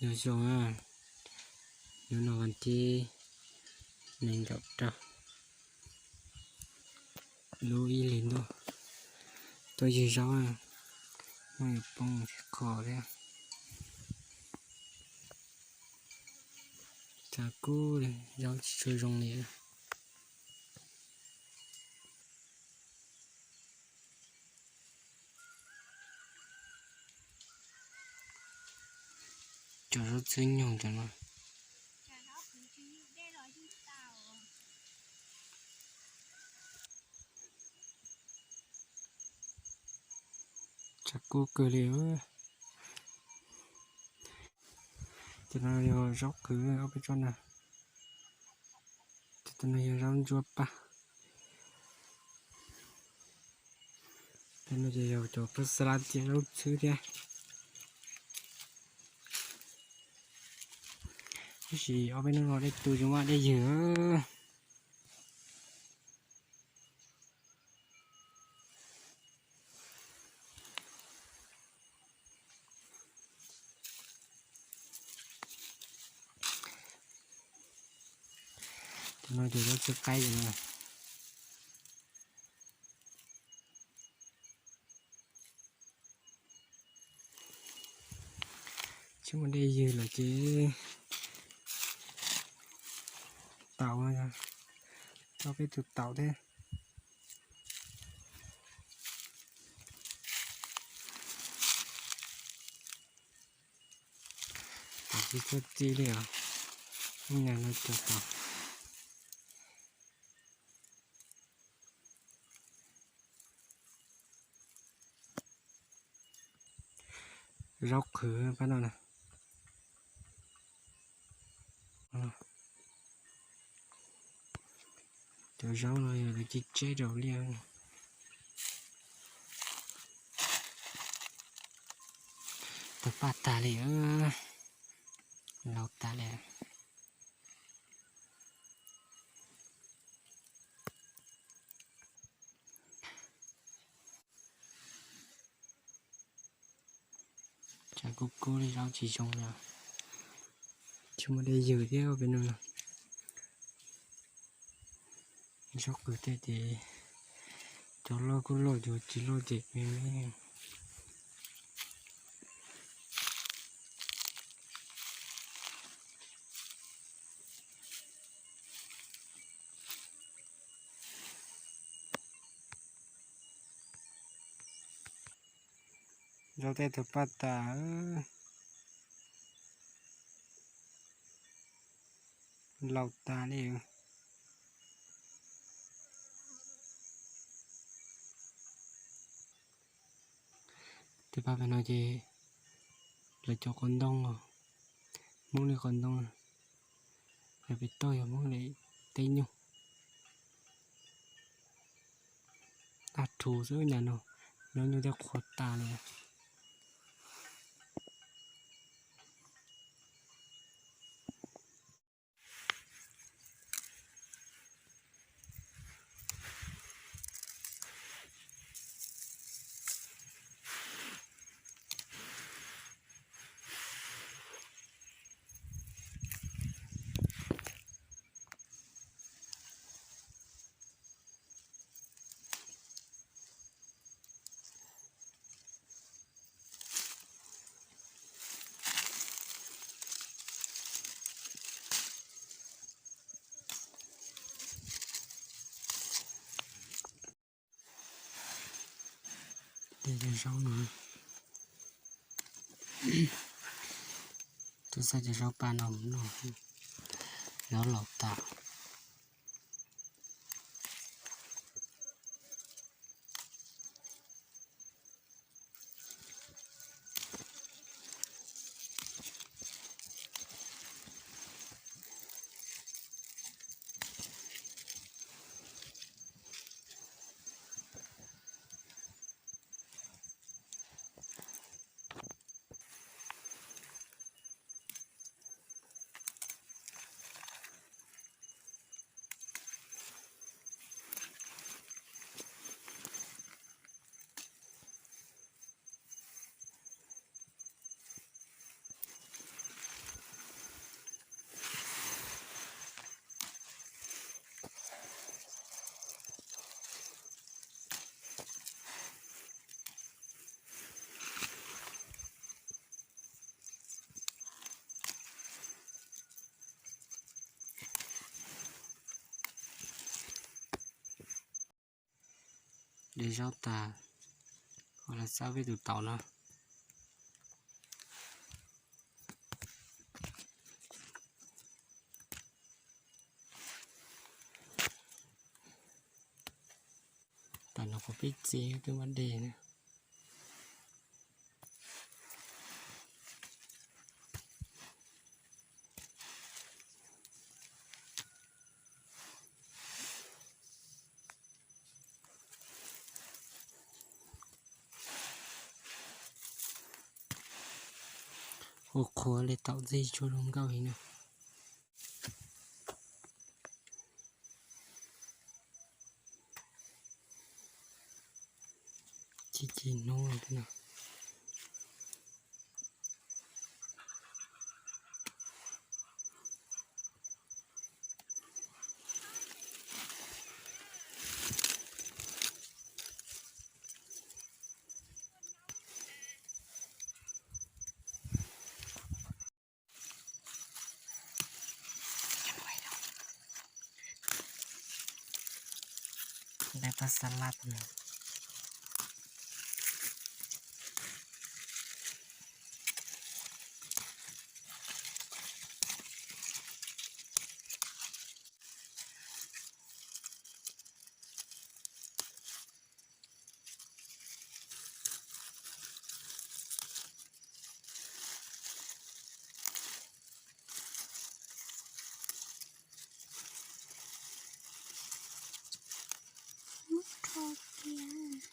Nyob zoo, hnub no vas thib nees nkaum rau, lub ib hlis ntuj, tuaj ywg zaub, muaj yuav poob tsis qho thiab. Tshav kub li, zaub tsis tshua zoo li. Cov zaub txhwb nyoog cov no. Tshav kub kawg li. Cov no yog zaub qhwv ob peb tsob na. Cov no yog zaub ntsuab paj. Cov no ces yog cov paj xab lab thiab zaub txhwb thiab. Tab sis ob peb hnub no dej tu zoo vaj dej ywg. Cov no ces zaub txhwb qaib cov no. Tsis muaj dej ywg lawm ces taum, tau peb tus taum thiab. Taum tsis txhob txi li os, ib nyuag no cov taum. Zaub qhwv pab no na. Cov zaub no yog lawv ci tseb rau liaj. Tawg paj tag li, laus tas li. Tshav kub kub li zaub tsis zoo li, tsis muaj dej ywg thiab peb no. Zaub qhwv tej ces cov loj kuj loj, cov tsis loj ces me me. Zaub tej tawg paj tas, laus tas li. Tej pab pem no ces lawv cov qos ntoo, Hmoob li qos ntoo, lawv pem toj yog Hmoob li teb nyuj. Daj rhuv xwb nyab no, nyob nyuj tej qhuav tas li. Tej zaub no, twb xa cov zaub paj no mus noj, zaub laus tas. Zaub tas, ua los xav peb tus taum no. Tam no kuv pib txiv twb muab de na. Ua qhuav li taum ntxig tsuag zoo nkauj li na. Ci ci hnub no. Dab tau xab laj no. Muab rho kiag.